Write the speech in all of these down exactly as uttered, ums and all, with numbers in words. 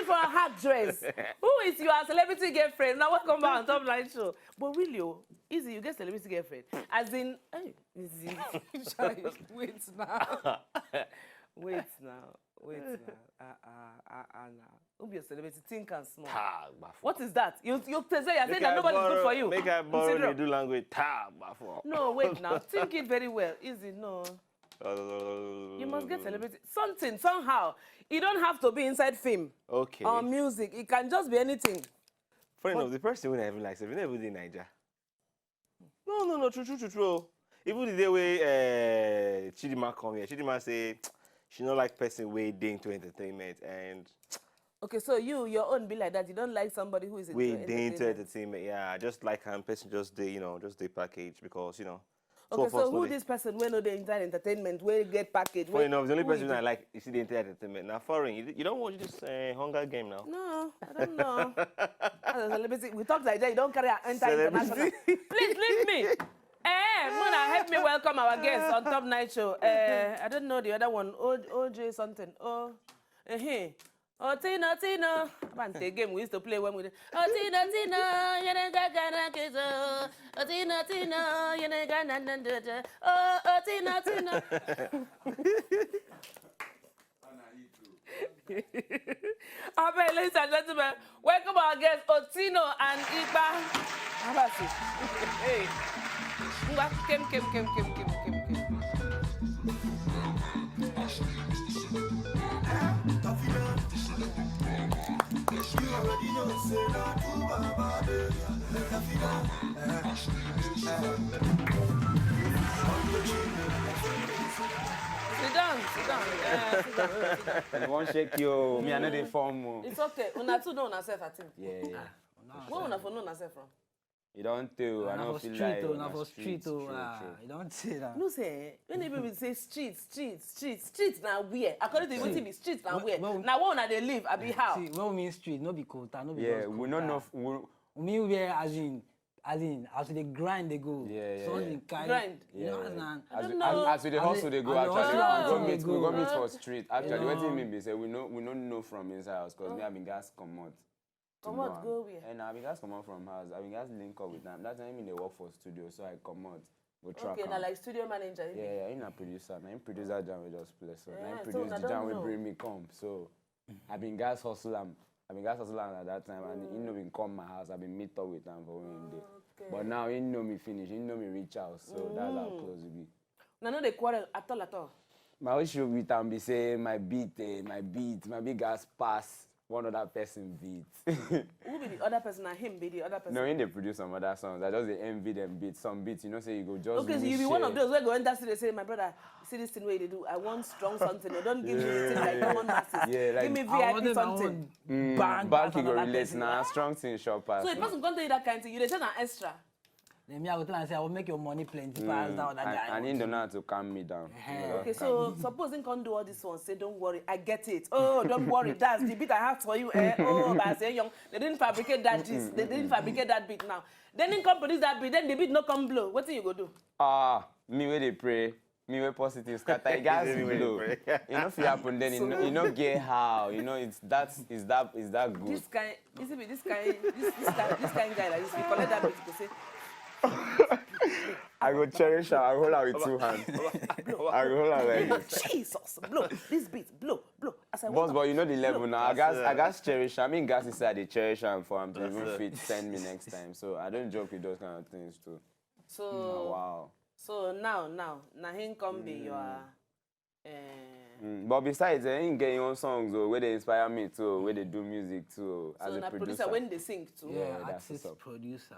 for her dress. Who is your celebrity girlfriend? Now welcome back on Top Line Show. But really, oh, Easy, you get celebrity girlfriend. As in, hey, Easy. Child, wait now. Wait now. Wait now. Uh uh uh uh now. Who be your celebrity? Think and small. Tagba for. What is that? You you say you're saying Make that I nobody is good borrow- for you. Make I borrow Consider- the do language. Tagba for. No, wait now. Think it very well. Easy, no. You You must get celebrity. Something, somehow. You don't have to be inside film Okay. or music. It can just be anything. Funny enough, the person wey I even like, sef, e no even dey Naija. No, no, no, true, true, true, true. Even the day wey uh, Chidinma come here, Chidinma say she no like person wey dey into entertainment and Okay, so you, your own be like that. You don't like somebody who is into wey dey into entertainment. Entertainment. Yeah, I just like am. Person just dey, you know, just dey package because you know. Okay, of so us who no dey- this person wey no dey inside entertainment, wey get package? Funny Wey, enough, the only who person is I it? Like is the entire entertainment. Now, foreign, you, you don't watch this uh, Hunger Game now. No, I don't know. As a celebrity, we talk like that. You don't carry our enter Celebrity. International. Please leave me. Eh, Mona, help me welcome our guests on Top Night Show. Uh, I don't know the other one. O, O J something. Oh, uh-huh. Oh, Tino, Tino. Man, the game we used to play when we. Oh, Tino, Tino. Yene gagara kizo. Oh, Tino, Tino. Yene gana na na na. Oh, oh, Tino, Tino. Abeg, ladies and gentlemen, welcome our guests Otino and Igba. Abasi. Hey. Ngwa, kem, kem, kem, kem, kem, kem, kem. You already know, say na true Baba dey. Sit down, sit down. Yeah, sit down, sit down. You wan shake you? Me, I no dey form o. It's okay. Una too know una self, I think. Yeah, yeah. Where una for know una self from? You don tell. I Na no for feel street like o, na na for street true, o. true. Ah, you don say that. No say, eh, when people say street, street, street, street na where? According to you, wetin be street na Well, where? well, Na where una dey live, abi how? See, when we mean street, no be kota, no be Yeah, just we no kota. know. We, We mean where, as in, as in, as we dey grind, dey go. Yeah, yeah, So yeah. They carry, Grind. You know, Yeah. as na, I As don't we, know. as, as we dey As we- hustle, dey go as we actually. hustle, We go as we meet, we go. go meet for street. Actually, Uh, wetin mean be say we no, we no know from inside house because me, I bin gas comot. Comot tomorrow. Go where? And I bin gas comot from house. I bin gas link up with am. That time he dey work for studio, so I comot go track Okay, am. Na like studio manager. You be. Yeah, yeah, he na producer. Na him produce that jam we just play. So na Yeah, him so produce una the jam don wey know. Bring Me Come. So I bin gas hustle am. I bin gas hustle am at that time, and he no bin come my house. I bin meet up with am for one day. Okay. But now he know me finish. He know me reach house. So that's how close we be. Una no dey quarrel at all, at all. My issue with am be say my beat, eh, my beat, my beat gas pass one other person beat. Who be the other person? Na him be the other person. No, he dey produce some other songs. I just dey envy them beats. Some beats, you know, say you go just. Okay, so wish you be one of say- those wey go enter studio say, "My brother, see this thing wey you dey do. I want strong something. Don't give me the thing like common masses. Yeah, like- Give me I V I P wanted my something." Own Mm, bang back pass he go another relate person. Na strong thing sure pass. So if Na. Person come tell you that kind thing, you dey say na extra. Then me, I go tell am say, "I will make your money plenty pass that other and, guy." and he don't know how to calm me down. Eh. You know, Okay, calm so me. Suppose him come do all these ones, say, "Don't worry, I get it. Oh, don't worry, that's the beat I have for you. Eh? Oh, but I say young, they didn't fabricate that this, they didn't fabricate that beat now." Then him come produce that beat, then the beat no come blow. What do you go do? Ah, me wey dey pray, me wey positive scatter, e gas Anyway, blow. pray. E no fit happen then, e no, e no get how. You know, it's that, is that, is that good. This kind, you see me, this kind, this, this kind, this kind guy like this, we collect that beat, go say, I go cherish am. I go hold am with two hands. I go hold am like this. "Jesus, blow, this beat, blow, blow." As I Boss, walk but you know the level now. I That's, gas, uh, I gas cherish am. I mean, gas inside, I dey cherish am for am to That's even it. fit send me next time. So I don't joke with those kind of things too. So, Oh, wow. So now, now, na him come be your. Uh, Mm, but besides, eh, he get him own songs oh, wey dey inspire me too, wey dey do music too. As so a na producer. Producer when they sing too. Yeah, Yeah, that's what's artist up. Producer.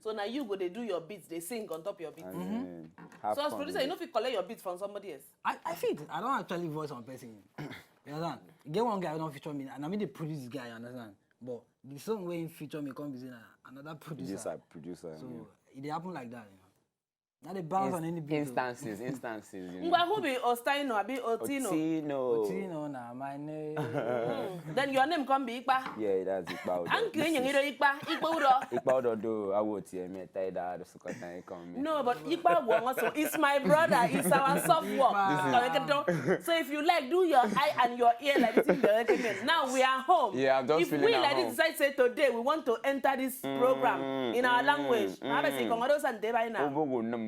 So now you go, they do your beats, they sing on top your beats. And, eh, have So as fun producer, with you know it. If you collect your beats from somebody else. I, I fit. I don't actually voice on person. You understand? E get one guy wey don feature me, and I mean they produce this guy. You understand? But the song wey he feature me come be say na another producer. Producer, producer. So Yeah. It dey happen like that. You know? Now they bounce on any beat. Instances, instances. You know. Ngwa, who be Ostaino, abi Otino? Otino. Otino na my name. Mm. Then your name come be Ikpa. Yeah, that's Ikpa. Anke nyengiro Ikpa, Ikpa Udo. Ikpa Udo do, I would hear me tie that, the Sukatan come. No, but Ikpa Wong also is my brother, is our soft work. So if you like, do your eye and your ear like this. Now we are home. Yeah, I'm just if feeling we like this, decide say today we want to enter this program in our language. How does it come? How does it by now?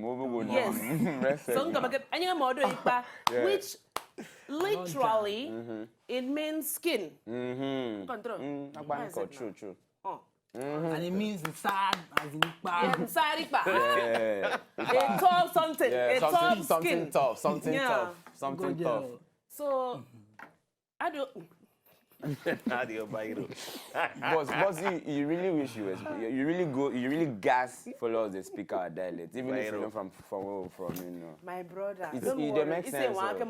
Yes. So, anyị ga-eme ọdụ Ikpa, which literally it means skin. Control. True, true. And it means sad as in Ikpa. Yeah, sad Ikpa. Yeah. A tall something. Yeah, a something, tall something skin. Tough, something yeah. Tough. Something Good tough. So, I do. Boss, boss, you, you really wish you were, you really go, you really gas followers the speaker our dialect, even if you know from from where we're from, you know. My brother, it's, don't it, worry. It makes sense. It's a one.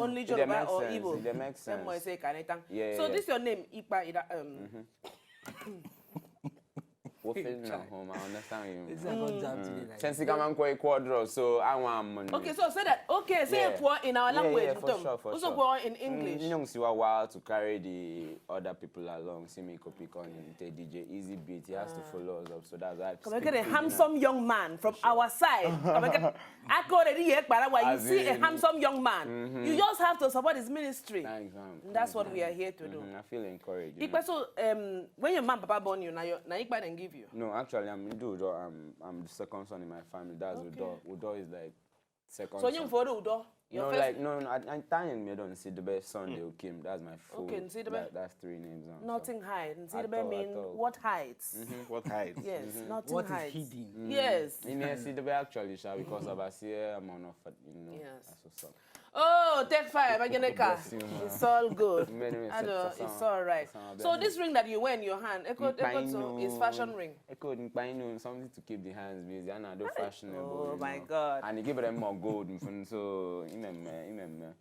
Only Yoruba or Igbo. It makes sense. Yeah, so yeah. This your name, Ikpa. Um, mm-hmm. Wofin na home, I understand you. It's a good job to be like. Since you come and quite quadro, so I want money. Okay, so say that. Okay, say yeah. Poor in our language. Yeah, yeah, for sure, for also sure. Poor in English. Mm, you know, see what while to carry the other people along. See me copy con the D J Easy Beat. He has to follow us up, so that's why. Come get a handsome young man from our side. Come get. I call it here, but you see a handsome young man. Mm-hmm. You just have to support his ministry. Thanks, man. That's what we are here to do. Mm-hmm. I feel encouraged. Because so, um, when your mom papa born you, now you now Ikpa dem give you. No, actually, I'm Indo Udo. I'm I'm the second son in my family. That's okay. Udo. Udo is like second. So you for Udo. Your no, first... like no, no. I, I time me don't see the best son they came. That's my full. Okay, see the best. That, that's three names. Now, nothing so. Hide. See the best mean what hides. Mm-hmm, what hides? Yes, mm-hmm. Nothing what hides. What is hidden? Mm. Yes. In see the best actually, sha, because of us here, I'm on off, you know. Yes. That's what's up. Oh, take fire, Mageneka. It's all good. It's all right. So this ring that you wear in your hand, Eko, Eko, so is fashion ring. Eko, something to keep the hands busy. And I do fashionable. Oh my God. And he give them more gold. So, imem, imem.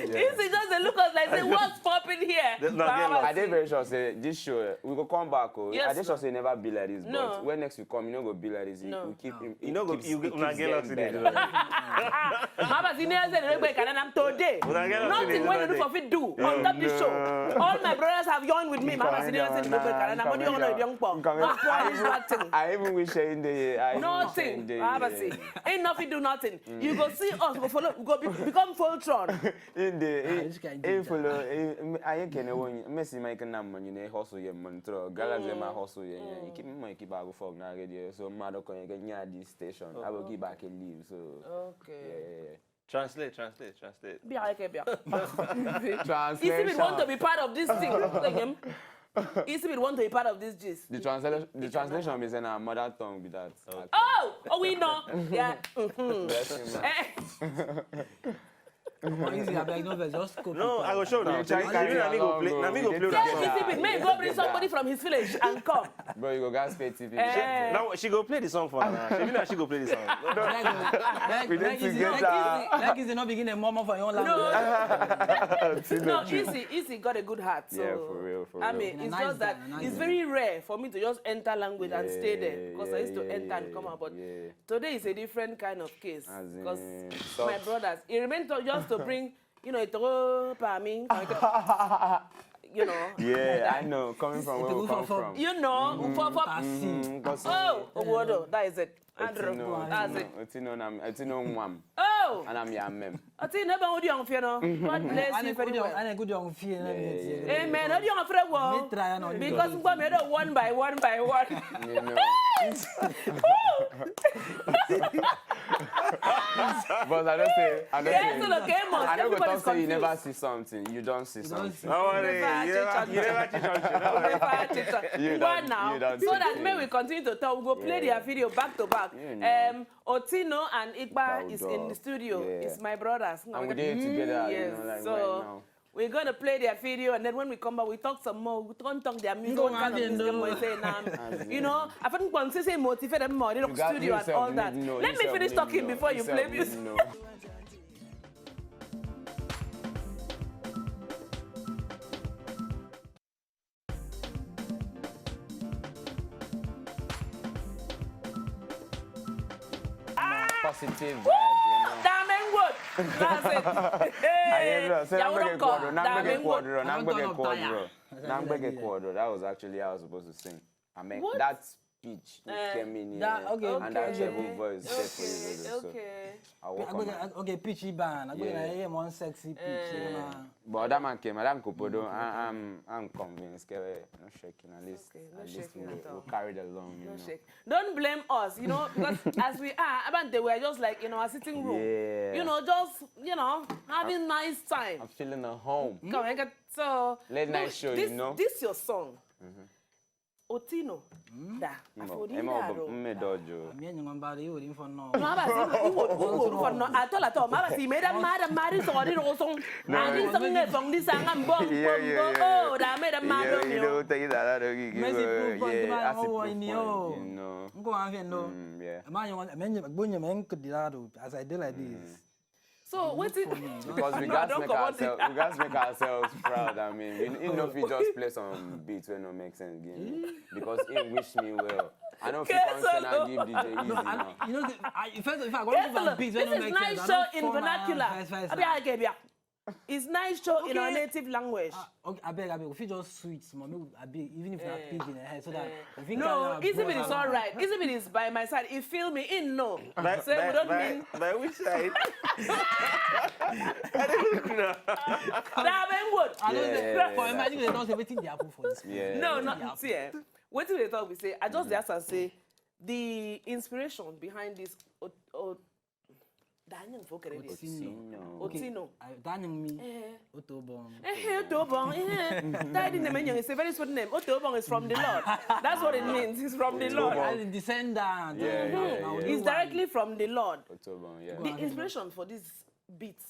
Easy just dey look us like say what's popping here. I dey very sure say this show we go come back o. Yes, I dey sure say e never be like this, but when next we come, e no go be like this. No. We keep him. You no go. You una get luck today. Mama, see, never say no go can am today. Nothing wey you do for fit do on top this show. All my brothers have joined with me. Mama, see, never say no go can am. What do you want to do? I even wish I in the. Nothing. Mama, see. Ain't nothing do nothing. Mm. You go see us, go follow, go be, become Voltron. In the, ah, in, in follow, in, I ain't can one. Messi, Mike, and Nam, you know, hustle your money through. Galas, my hustle, yeah. You keep my keep out of fog now, radio. So, Madoko, you get near this station. I will give back a leave. So, okay. Yeah, yeah, yeah. Translate, translate, translate. Bia, okay, bia. Translation. If you want to be part of this thing, Isibit want to be part of this gist. The translation, the translation is in our mother tongue be that. Oh, oh, we know. Yeah. Mm-hmm. Bless you, man. Eh. Come on, easy, abeg, no vex, just go. No, I go show now. Let me go play. Let me go play. Tell Isibit, may go bring somebody from his village and come. Bro, you go gas pay T V. Eh. Now she go play the song for her. She, she go play the song. We need to get that. Like, is not begin a murmur for your language. No, Easy, Easy got a good heart. So, yeah, for real, for real. I mean, it's just that it's very rare for me to just enter language and stay there because I used to enter and come out. But today is a different kind of case because my brothers, it remains just to bring, you know, it all by me. You know. Yeah, I know. Coming from where we come from. You know, mm-hmm. Oh, Owodo, that is it. Andrew, that's it. Otino, Otino, Nwam. Oh! And I'm Yamem. Otino, but what do you feel? God bless you very well. And a good young feel. Amen. What do you feel? Because we made one by one by one. You know. But I don't say, I don't say. Yes, okay, I don't go talk say you never see something. You don't see something. No worry. You never, you never teach us. You never teach us. You don't, now, you don't so that may we continue to talk. We go play their video back to back. Um, Otino and Ikpa is in the studio. Yeah. It's my brothers. And we did together. Yes. You know, like, so right now. We're gonna play their video, and then when we come back, we talk some more. We don't talk their music. What kind of music dem say now? You know, I think one say motivate them more. They don't studio and all that. Let me finish talking before you play music. Positive vibe, you know. Diamond Wood. That's it. I hear you. Say, Yahoo "Nang bege dot com. kwadro, nang bege Diamond Wood. kwadro, nang Don't bege turn on kwadro, fire. nang bege kwadro." That was actually how I was supposed to sing. I mean, What? that speech Eh, came in that- here, okay. and that Okay. treble voice step for you, Okay. so Okay. I work on Okay, my okay, pitch it ban. I go Yeah. like, hey, one sexy pitch. Eh. You know. But that man came, that Kopodo, I, I'm, I'm convinced. Kebe, no shaking. At least, Okay, no at least shaking we, at all. we carry the long. You No know. Shake. Don't blame us, you know, because as we are, Abante, we are just like in our sitting room. Yeah. You know, just, you know, having nice time. I'm feeling at home. Come and get so Late night no, show, this, you know. This your song. Otino. Da. Mo- Afori Emma da Obo- do. Mme Dojo. I'm here, you want body, you wouldn't for no. Ma ba si mo wo wo wo for no atola to ma ba si me da ma da ma ri so ri ro so. Ani so nge fong di sa nga mbo Yeah, yeah, mbo. yeah. Oh, da me da ma do Yeah, mi you o. Know, take it out of the Mercy yeah, proof point, yeah, man, that's a oh, proof in point, yo. You know. Nko wa fe no. Mm, yeah. Ma yo, me me gbonye me nko di lado as I dey like this. So wetin? Because we No, guys don't make comot it. ourselves, we guys make ourselves proud. I mean, we, you know, if we just play some beats where no make sense, give me. Because he wish me well. I know if you Okay, can't so send no. and give D J easy No, now. I, you know, the- I, if I, if I go Yes, to look, some beats, this when is I make nice sense, show I don't in fall my vernacular. hand, vice versa. Abi I get ya. It's nice show in our Okay. Native language. Ah, okay, I beg, I beg. If you just switch, man, maybe I beg, even if not Eh. pidgin, eh, so that Eh. if you No, can, Izzy is all right. Izzy is by my side. He feel me in no. By, Say we by, don't by, mean. By which side? I don't know. Diamond Wood. I don't Yeah, say, yeah, for yeah. Imagine they don't say wetin dey happen for this. Yeah. No, Wetin dey no, happen? see, eh, wetin we dey talk be say, I just dey ask am say, the inspiration behind this, o, o, Daniel Fokerede. Otino. No. Otino. I, that name me. Eh, Otobong. eh, Otobong, eh. That name, eh, it's a very sweet name. Otobong is from the Lord. That's what it means. It's from the Lord. As in descendant. Yeah, yeah, Now, yeah. you It's are- directly from the Lord. Otobong, yeah. Go The ahead. Inspiration for this beat,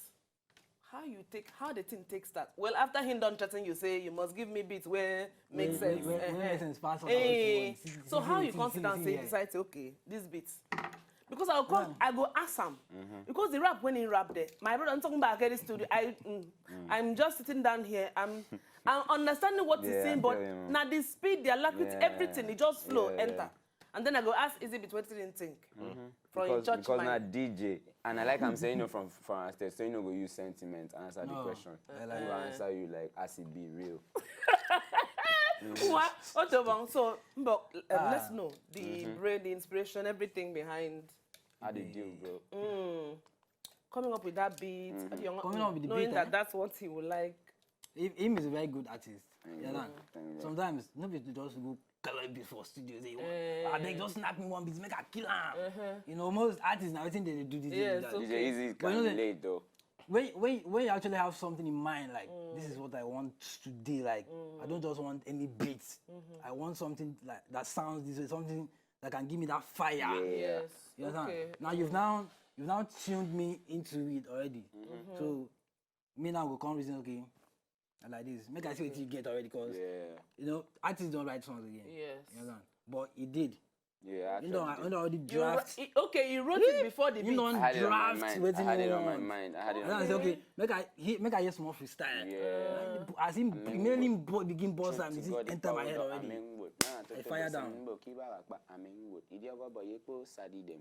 how you take, how the thing take start? Well, after him don threaten you, say you must give me beats where make Where- sense. where- where Eh, make eh. sense pass all Eh, other ones. so how you See, come see, sit down see, say yeah. Decide say okay, this beat? Because I go come, I go ask am because the rap when he rap there, my brother, I'm talking about Akere studio. I, mm, I'm just sitting down here. I'm, I'm understanding what he's Yeah, saying, I but tell you. Now the speed, the alacrity, Yeah. Everything, it just flow, Yeah, enter. yeah. And then I go ask Izzy Beat wetin he think. From Because, church because mind. Now D J, and I like I'm saying, you know, from from our stage, so you know, go use sentiment answer the No. question. I like You it. answer you like as it be real. Wa Otobong. So, but um, Ah. Let's know the brain, the inspiration, everything behind How they deal, bro? mm, coming up with that beat. Your- Coming up with the knowing beat, that eh? That's what he would like. Him, him is a very good artist. You understand? Thank you. Sometimes no be to just go collect beat for studio. Say, Eh. I beg, just snap me one beat, make I kill him. You know, most artists now, I think they do this. Yeah, They do that. so- D J Easy But you know can the- late though. When, when, when you actually have something in mind, like this is what I want today, like I don't just want any beats. I want something like that sounds this way, something that can give me that fire. Yeah. Yes. You understand? Okay. Now you've now you've now tuned me into it already. So me now go come reason, okay, I like this. Make I see what you get already, cause Yeah. you know artists don't write songs again. Yes. You understand? But he did. Yeah. You know, I Actually, you know already You wri- draft. he- okay, you wrote it before the You beat. know, I had it on my draft. mind. I Waiting had it you on my want. mind. I had it And on I my say, mind. Okay, make I he, make I hear some more freestyle. Yeah. As him Amen. mainly bo- begin boss Truth and to this God, the enter my power head of already. Amen word. Nah, to I talk fire to down. Simbo, keep our back, Amen word. If you ever buy your post, I did them.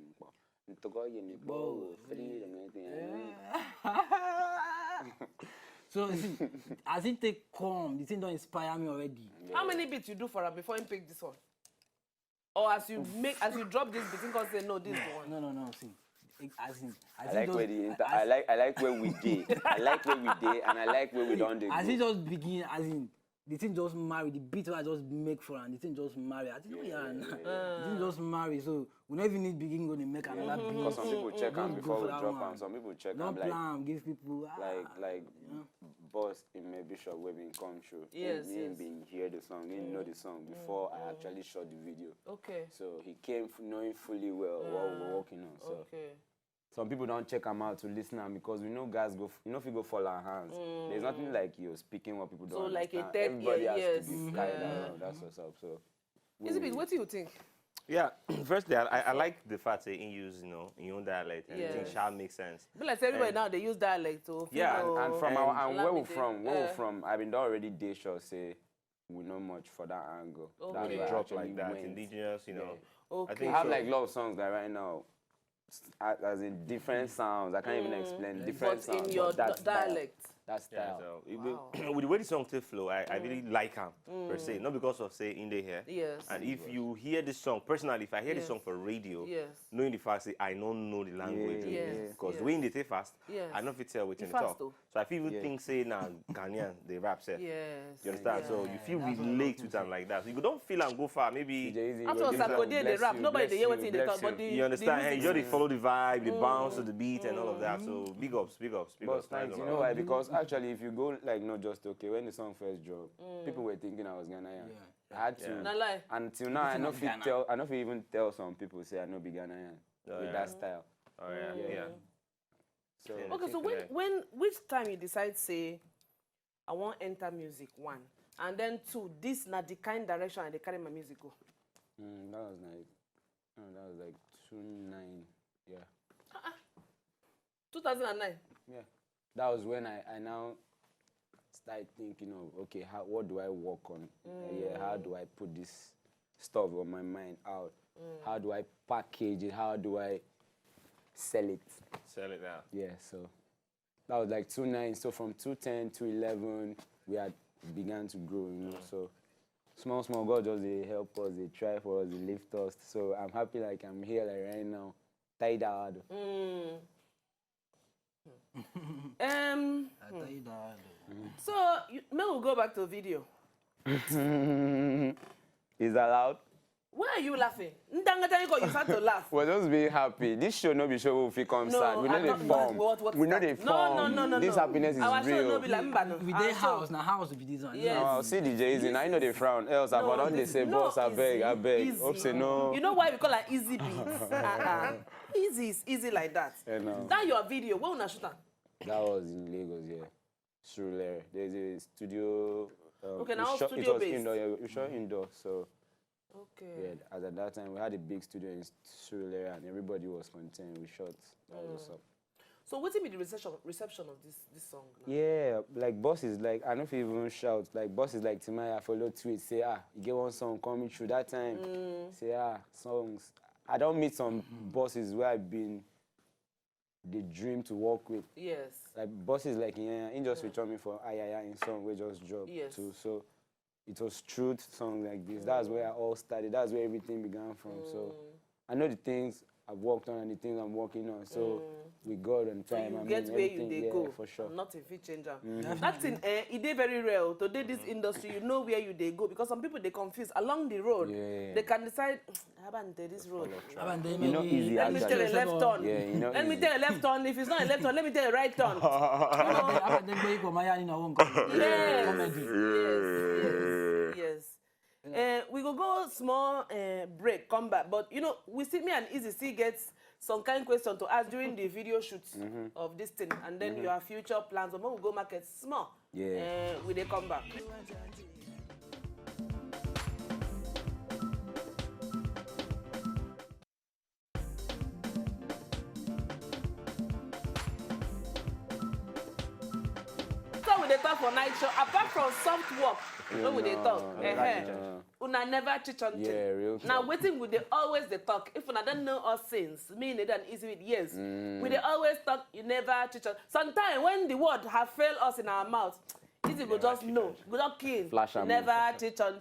Ntoko ye mi Bo. bo, free them anything. So see, as it take come, the thing don't inspire me already. How many beats you do for him before he pick this one? Or as you make, as you drop this beat, he come say no, this one. No, no, no. See, it- as in, as I it like just- where the inter- as- I like I like where we did. I like where we did, and I like where we don't dey As it go. Just begin, as in the thing just marry. The beat wey I just make for am, the thing just marry. I think yeah, Yeah, nah. yeah, The thing just marry. So we no even need begin go dey make another beat. Because some people check Just am go before for we that drop one. am. Some people check Don't am like plan, give people. Ah, like like boss in my bishop wey been come through. Yes, He, he yes. Been hear the song, he know the song before I actually shot the video. Okay. So he came f- knowing fully well what we were working on. So Okay. some people don't check am out to listen am because we know guys go, f- you know, if you go fall our hands. There's nothing like you're speaking what people don't So, like a understand. third Everybody ear, has yes. To be carried along. That's what's up. So Izzy Beat, what do you think? Yeah, firstly, I, I, I like the fact that he use, you know, in your own dialect, and I think Yes. shall make sense. Be like say everybody And- now they use dialect to Yeah, feel, And, and from our and where we Olamide, from, where uh, we from, I been done already dey sure say we know much for that angle. Okay. That's When why you I drop actually like that, went. indigenous, you know. Okay. I think I have so. Like a lot of songs that right now as in different sounds. I can't even explain different But sounds. In your But that di- style, dialect. that style. So, it will- with the way the song take flow, I, I really like him per se. Not because of say in the here. Yes. And if you hear the song personally, if I hear the Yes. song for radio, Yes. knowing the fact say I don't know the language, Yeah. Yes, because yes. the way they take fast, Yes. I don't fit tell what It they fast talk. Though. So I feel even Yeah. think say now Ghanaian they rap self. Yes. You understand? So you Yes. feel relate with them like that. You don't feel and go far. Maybe D J Easy, After well, Sarkodie, they bless rap. you, Nobody bless dey hear you, wetin they bless talk, but you. the You understand? The Hey, music you is dey nice. follow the vibe, the bounce of the beat, and all of that. So big ups, big ups, big But ups. Nice thanks, you one. know why? Because actually, if you go like not just okay when the song first dropped, people were thinking I was Ghanaian. I had to. Yeah. Na lie. Until now, I People know from if you Ghana. tell, I know if you even tell some people say I know be Ghanaian Oh, with yeah. that style. Oh yeah, Yeah. yeah. So Okay, so when when which time you decide say I wan enter music one, and then two, this na the kind direction I dey carry my music go. Mm, that was like, no, that was like two nine, yeah. Two thousand and nine. Yeah. That was when I, I now started thinking of, okay, how, what do I work on? Uh, yeah, how do I put this stuff on my mind out? How do I package it? How do I sell it? Sell it now. Yeah, so that was like two nine. So from two ten to eleven, we had began to grow, you know. So small, small, God just they help us, they try for us, they lift us. So I'm happy like I'm here like right now. Tied out. Mm. Um. I tell you that. So you, may we go back to video. Is allowed? Why are you laughing? Ndangata, you start to laugh. We're just being happy. This show no be show we feel come No, sad. We know I'm they not- form. what- what- We know what- they No, form. no, no, no, This no. happiness is Our show real. no be like Mbano. We Our dey show- house, na house be this one. Yes. Oh, see D J Easy. Now you know they frown. Else I've No, done they this say, is no boss, I beg, I easy. beg. Easy. Hope say no. You know why we call her easy beats? Uh-uh. Easy is easy like that. Yeah, no. That your video, where una shoot am? That was in Lagos, yeah. Surulere. There's a studio. Um, Okay, we now shot- studio it was based. Indoor, yeah, we shot indoor, so Okay. yeah. As at that time, we had a big studio in Surulere, and everybody was content. We shot. That was what's up. So what be the reception reception of this this song? Now? Yeah, like bosses, like I don't feel even shout. Like bosses, like Timaya follow tweet, say ah, you get one song coming through that time. Say ah, songs. I don't meet some bosses where I've been the dream to work with. Yes. Like bosses, like yeah, he just reach on me for Ayaya in song we just dropped Yes. too. So it was truth song like this. That's where I all started. That's where everything began from. So I know the things I've worked on and the things I'm working on. So with God and So time, you I get mean, where you everything, dey yeah, go. For sure. Nothing fit change am. That thing, eh, e dey very real. To dey this industry, you know where you dey go because some people they confuse along the road. Yeah. They can decide, "Abante this road. Abante You know, maybe easy Let me actually. tell a left turn. Yeah, you know, Let me easy. Tell a left turn. If it's not a left turn, let me tell a right turn." Abante go Maya in our own Yes, comedy. yes, yes, yes. Uh, we go go small uh, break, come back. But you know, we see me and Easy still get some kind question to ask during the video shoot of this thing, and then your future plans. But we go market small. Yeah. Uh, we dey come back. So we dey talk for night show. Apart from soft work, when we dey talk, eh, una never teach on Yeah, real Now talk. Wetin we dey always dey talk. If una don know us since, me, Neda and Easy with years, we dey always talk. You never teach on. Sometimes when the word have failed us in our mouth, Easy go just know, go just kill. Flash You am. Never teach on.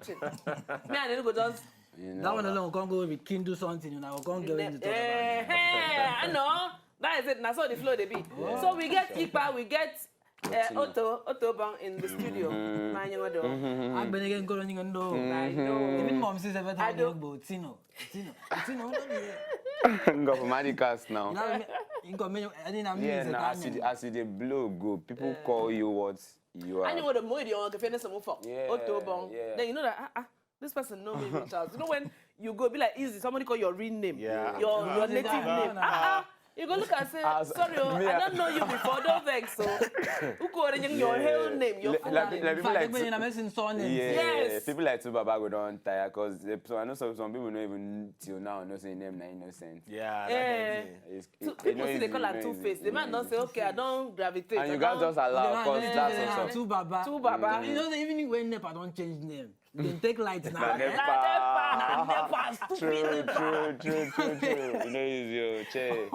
Me and you go just. You know, That one alone can go with kindle something, you know, can go into Eh, eh, I know. That is it. That's how the flow they be. So we get Ipa, we get uh, Otto, Otto Bong in the studio. Na you know. Agbene go running on do. I know. Even mom says everything I don't- go Tino. Tino. Tino, no dey. Go for Madicast now. Now, you got me. I didn't have Yeah, music. now as you, as you dey blow go, people call you what you are. I know the more you want to finish some for Yeah, Otto Bong. Yeah. Then you know that ah, ah, this person know me reach out. You know when you go be like Easy, somebody call your real name, Yeah. your your native Yeah. name. Ah, ah. You go look and say, As- "Sorry, oh, me, I I- don't know you before. Don't vex." So who call you your Yeah. whole name, your Like- full like- name? like- In fact, like they go in a message surname. Yeah, Yes. People like Two Baba go don tire because so I know some, some people no even till now no say name na innocent. Yeah, Eh. that's it. It's, So it- people it see no they easy, call no her Two easy, Face. The no man don easy. Say, "Okay, I don't gravitate." And you I can't don't- just allow The man because just that's say, what's "Ah, up. Two Baba." Two Baba. You know, even when nepa don change name. Dem take light now. Na Eh? nepa. Na nepa, stupid True, nepa. true, true, true, true. You know, use your chair.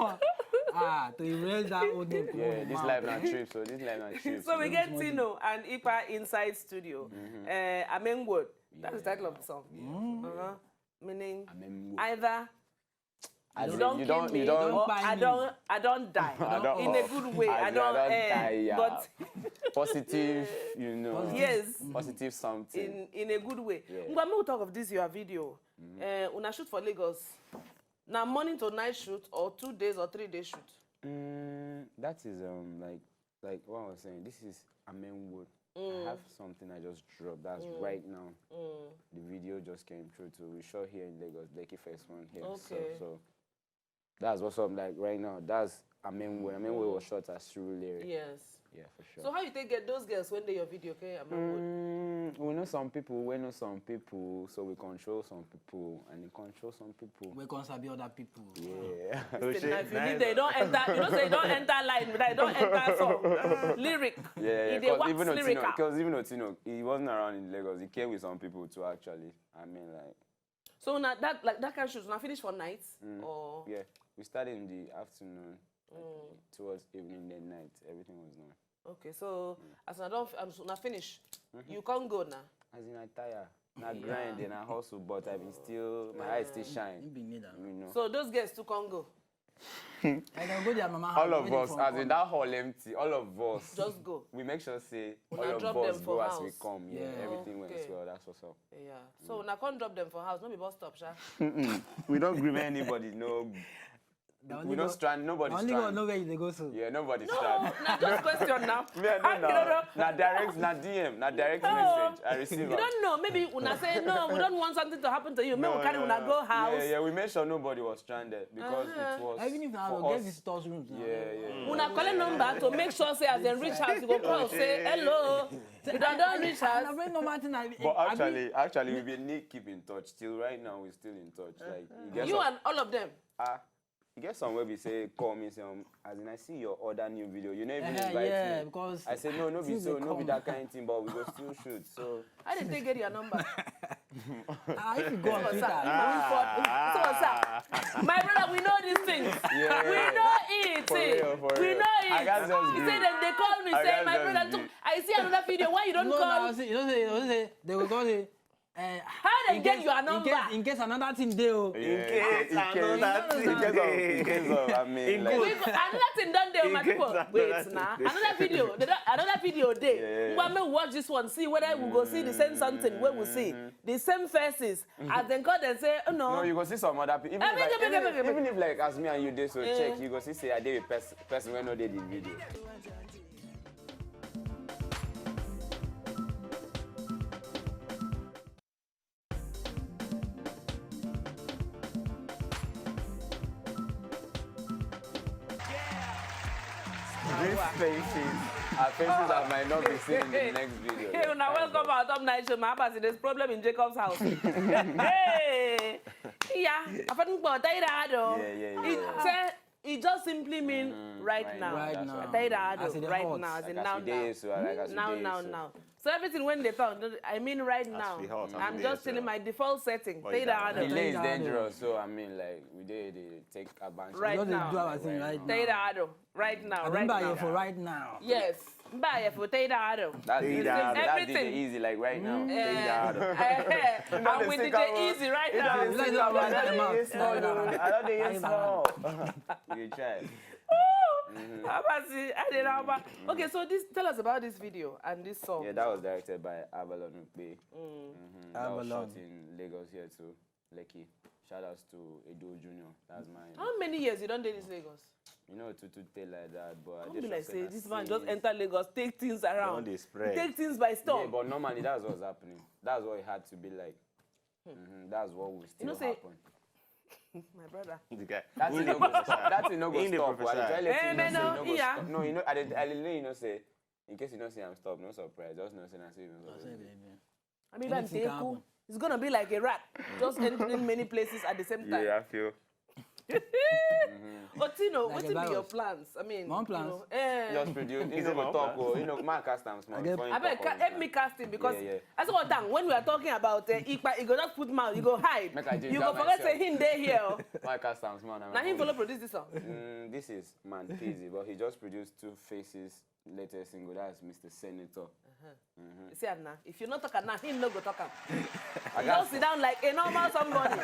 Ah, to erase that old name. Yeah, this life na trip, so this life na trip. So we You get know? Tino and Ipa inside studio. Uh, Amenwood. That's the title of the song. Yeah. Uh-huh. Meaning Amenwood. either As you in, don't you kill don't, me you don't, or buy I me. Don't I don't die I don't- in a good way. as I in, don't I don't eh, die, yeah. But Positive, you know. Yes. Positive something. In in a good way. Yeah. Ngwa, make we talk of this your video. Uh, una shoot for Lagos. Now morning to night shoot or two days or three day shoot. Mm, that is um like like what I was saying. This is Amenwood. I have something I just dropped. That's right now. The video just came through too. We shot here in Lagos, Lekki First One here. So, Okay. so that's what's up like right now. That's Amenwood. Amenwood was shot at Surulere. Yes. Yeah, for sure. So how you take get those girls when they your video? Okay, Amenwood. Mm, we know some people, we know some people, so we control some people, and they control some people. We can sabi other people. Yeah. If you leave, they don't enter. You know, say don't enter line, but they don't enter some lyric. Yeah, If they because wax even though Tino, lyrical. because even though Tino, he wasn't around in Lagos. He came with some people too. Actually, I mean, like, So now that like that kind of shoot, now finish for night or yeah, we started in the afternoon, like, towards evening, then night, everything was done. Okay, so as I don't as I finish, you can't go now. As in, I tire. Na grind and I hustle, but I been still my eyes still You shine. be me that. You know. So those girls too can't go. I can go to their mama house. All of Where they us, from as come. In that hall empty, all of us, Just go. We make sure say Una all of drop us them go for as house. We come. Yeah, Yeah. Everything went Okay. Well. That's what's up. Yeah. So una can't drop them for house. No be bus stop, sha. We don't grieve anybody. No, The we only don't God- strand. Nobody the only strand. God know where they go so. Yeah, nobody No, strand. na just question now. Me, I don't You don't know. Na direct, na D M, na direct message. I receive You am. Don't know. Maybe una say no. We don't want something to happen to you. Make we carry una go house. Yeah, yeah, we made sure nobody was stranded because Uh-huh. It was Even if now for we get us. Visitors rooms now. Yeah, yeah. Una collect number to make sure say as dem reach house, you go call say hello. You don't don't reach I house. bring normal thing. I, But I actually, actually, we been need keep in touch till right now. We're still in touch. Like you, get You some- and all of them. Ah, you get some where we say call me say um, as in I see your other new video. You never even Eh, invite yeah, me. Because I say no, no be things so, dey no be come. That kind of thing. But we go still shoot. So I didn't take get your number. Ah, if you go on So, Twitter, sir, so, sir, my brother, we know these things. Yeah. We know it. For real, for We real. know it. I got just He do say it. Dem dey call me I say got my just brother do too. It. I see another video. Why you don't no, call? No, see, you know say, you know say they will call say. Uh, How they get your number? In case, in case another thing dey o. Yeah, in case, another in case of, in case of, I mean, like, Wait, another thing don dey, my In case people. another Wait thing na dey. Another video. They don, another video dey. Yeah. Ngwa, make we watch this one. See whether we go see the same something wey we see. The same faces. As dem call dem say, oh no. No, you go see some other people. Even, Eh, if, like, make, make, even, make, make. Even if, like, as me and you dey so Eh. Check, you go see say I dey with pers- person wey no dey the video. These faces are faces that might not be seen in the next video. Hey, una welcome our top night show. My husband, there's problem in Jacob's house. Hey, yeah, I found about Taira Ado. Yeah, yeah, yeah. It, uh, it just simply mean right, right now. now, Right that's now. right. Taira Ado, As it right hot. Now, as Like in as now, we dey now. So, like, as we Now, dey now, so. Now. So everything when they talk, I mean right now. We hot, as I'm we just dey telling so. My default setting. But Taira that- Ado. Delay is Taira Ado. Dangerous, so I mean, like, we dey dey take advantage. Right Just dey now. do our thing right now. Taira Ado. Right now. I Right remember now. You for right now. Yes. Buy for Taira Ado. That's the, Taira that's, Ado. that's the Everything. Easy, like, right now. Eh, eh, I'm with D J Easy right now. Like that one, that one. I don't dey hear small. You dey try. Abasi, I dey know, but okay, so this, tell us about this video and this song. Yeah, that was directed by Avalon Ukpe. Mm-hmm. That was Avalon. Shot in Lagos here too, Lekki. Shout outs to Edo Junior. That's my. How many years you don dey this Lagos? You know, to to tell like that, but I Don't just be like trust say that this man since- Just enter Lagos, take things around, Don dey spread. Take things by Yeah, storm. But normally that's what's happening. That's what it had to be like. Mm-hmm. That's what will still know say- happen. My brother. The guy. That thing no go stop. That thing no go He dey stop. prophesy. I dey tell you, Eh, you man, know say no, no go yeah. stop. No, you know, I dey, I dey let you know say, in case you don't say I'm stop, no surprise. Just know say na say you know. I mean, Anything Banteku, can happen. It's gonna be like a rat, just entering many places at the same time. Yeah, I feel. Otino, like wetin be your plans? I mean, my own plans. Eh. Just produce. You know, talk. Oh, you know, man, cast am small. I beg, help me cast him because I said one time when we are talking about uh, Ipa, you go just put mouth, you go hide, you go forget say him dey here. Oh. My cast am small. Now him follow produce this song. Mm, this is Man Pizzy, but he just produced Two Faces latest single, that's Mister Senator. Uh-huh. Mm-hmm. You see am now. If you no talk am now, him no go talk am. You just sit down like a normal somebody.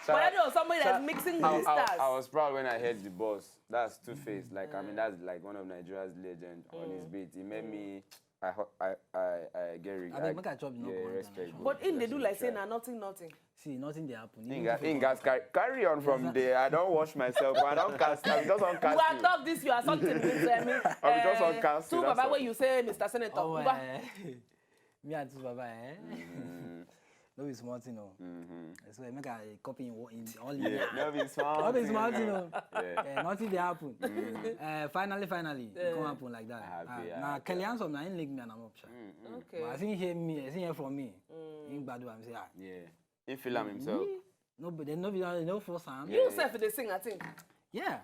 But I know somebody that's mixing with the stars. I was proud when I heard the boss. That's Two Face. Like, I mean, that's like one of Nigeria's legend on his beat. It made me. I ho- I I I get re- I, make I chop no yeah, respect. But in they do like say na nothing, nothing. See, nothing dey happen. Inga, Inga, carry on from there. I don't wash myself. I don't cast. I just on cast. You are talk this. You are something. With, uh, me, I just on cast. Two baba where you say, Mister Senator. Oh, eh. Me and two baba, eh? Mm-hmm. No be small thing, no. Mm-hmm. So I make a copy in, in all. Yeah, no be small. No be small thing, no. Yeah. Yeah, nothing dey happen. Mm-hmm. Uh, finally, finally, it come happen like that. Happy, uh, now, Kelly Handsome, now he link me and I'm up. Mm-hmm. Okay. But I think hear me. I think hear from me. Mm. He gbadu am say ah. Yeah. He feel am himself. No, but they no be no force am. You sef dey sing, I think. Yeah.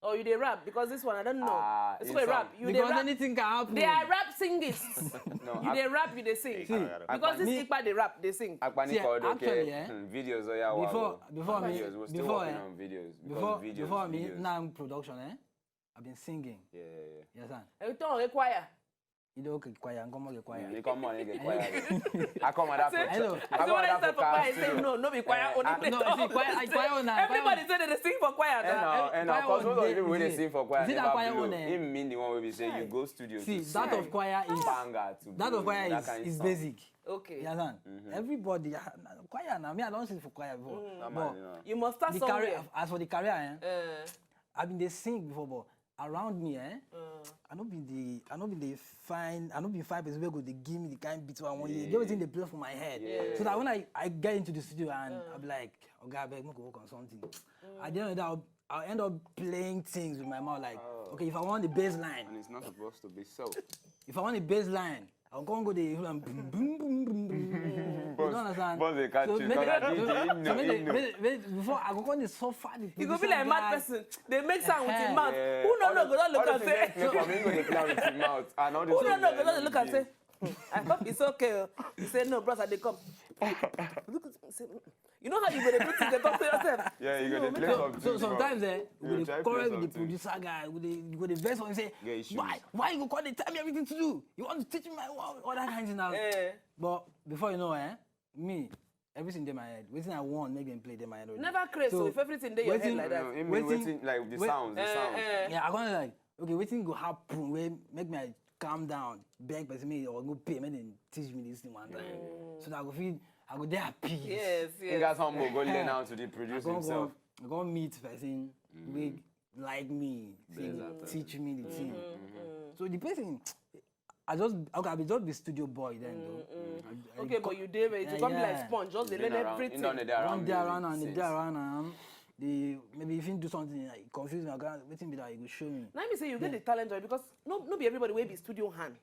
Oh, you dey rap because this one I don't know. Ah, it's a rap. You dey rap. Anything can happen. They are rap singers. No, you dey rap, you dey sing. See, because this Ipa dey rap, dey sing. Akpani called okay. Videos, oh yeah, before before me, videos. We're still working on videos because videos. Before me, now production, eh? I've been singing. Yeah, yeah, yeah. Yes, sir. Every time we choir. You don't get choir, and come on, get choir. You come on, get choir. I come on that for choir. Say no, no be choir only. No, see, choir, choir owner. Everybody say they sing for choir. And now, and now, because most of the people wey dey sing for choir never blow. Him mean the one wey be say you go studio to sing. See, that of choir is banger to that of choir is basic. Okay. You understand? Everybody choir now. Me, I don't sing for choir before. But you must start somewhere. As for the career, eh? I been dey sing before, but around me, eh? I no be the, I no be the fine, I no be fine person wey go dey give me the kind beat wey I want. You get wetin dey play for my head. Yeah. So that when I, I get into the studio and I'm like, "Oga, abeg, make we work on something." At the end of that, I'll, I'll end up playing things with my mouth like, "Okay, if I want the bass line." And it's not supposed to be so. If I want the bass line, I go come go dey boom, boom, boom, boom, boom. You don't understand? Boss dey catch you. So make, so make, before I go come dey suffer the producer. You go be like mad person. They make sound with him mouth. Who no no go don look and say. Who no no go don look and say, "I hope it's okay." You say, "No, bros, I dey come." Look, say, you know how you go dey do things, dey talk to yourself. Yeah, you go dey play something. So sometimes, eh, we go dey quarrel with the producer guy, we go dey vex on him say, "Why, why you go come dey tell me everything to do? You want to teach me my work?" All that kind of thing now. But before you know, eh, me, everything dey my head. Wetin I want, make dem play dey my head already. Never craze. So if everything dey your head like that. No, no, wetin, like the sounds, the sounds. Yeah, I gonna like, okay, wetin go happen wey make me calm down, beg person make or go pay, make dem teach me this thing one time. So that I go feel, I go dey happy. Yes, yes. He got humble, go learn how to dey produce himself. I go meet person wey like me, teach me the thing. So the person, I just, okay, I be just be studio boy then though. Okay, but you dey ready to come be like sponge, just dey learn everything. Run there around and dey there around and dey, maybe if you do something, like, confuse me, wetin be that, you go show me. Now me say you get the talent, right? Because no, no be everybody wey be studio hand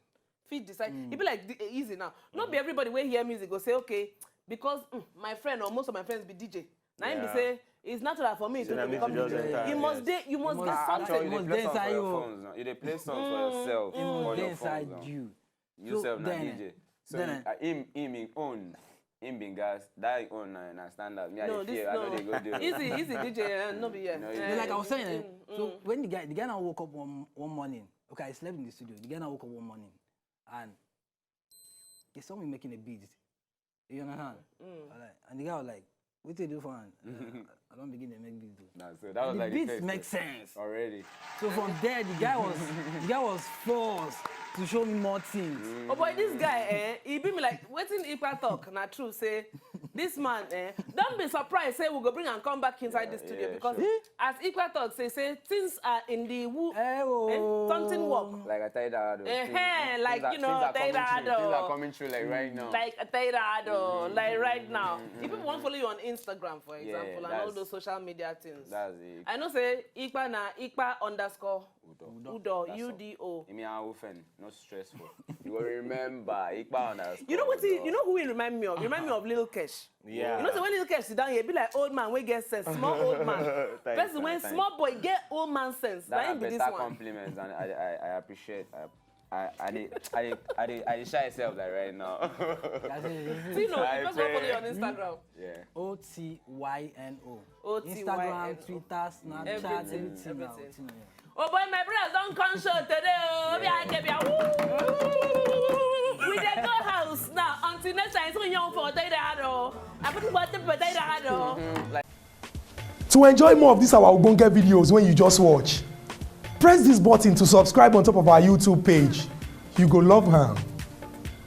fit decide. E be like the, easy now. No be everybody wey hear music go say, "Okay, because my friend or most of my friends be D J." Now him be say, "It's natural for me to become D J." You must dey, you must get something. You must dey inside you. You dey play songs for yourself. You must dey inside you. Yourself na D J. So him, him, him own, him bin gas, that own na, na standard. Me, I dey fear, I no dey go there. Easy, easy D J, no be here. Like I was saying, eh, so when the guy, the guy now woke up one, one morning. Okay, I slept in the studio. The guy now woke up one morning and he saw me making a beat. You understand? And the guy was like, "Wetin you do for am?" I don't begin to make beat though. Nah, so that was like the beat makes sense already. So from there, the guy was, the guy was forced to show me more things. Oh boy, this guy, eh, he be me like, wetin Ipa talk na true, say this man, eh, don't be surprised say we go bring and come back inside the studio because as Ipa talk say, say things are in the woo, eh, something work. Like I tell you that, eh, like, you know, things are coming through, like right now. Like I tell you that, like right now. If people want follow you on Instagram, for example, and all those social media things, that's it. I know say Ipa na Ipa underscore Udo. Udo, U D O. Imi Awufen, not stressful. You will remember. Ipa underscore. You know what? He, you know who he remind me of? He remind me of Lil Kesh. Yeah. You know, so when Lil Kesh sit down here, be like old man, we get sense, small old man. Thanks, Person when thanks. Small boy get old man sense. That Like are him be this better one. Compliments, and I, I, I appreciate. I, I, I, dey, I, dey, I, dey, I dey shy myself like right now. Tino, I you just want follow pray. you on Instagram. Yeah. O T Y N O. O T Y N O. Instagram, Twitter, Snapchat, Everything, everything. everything. Everything. Oh boy, my brothers don't come show today. Oh, be happy, be woo. We dey go house now. Until next time, so young for tell that oh. I put what the tell that oh. To enjoy more of these our ogbonge videos when you just watch, press this button to subscribe on top of our YouTube page. You go love am.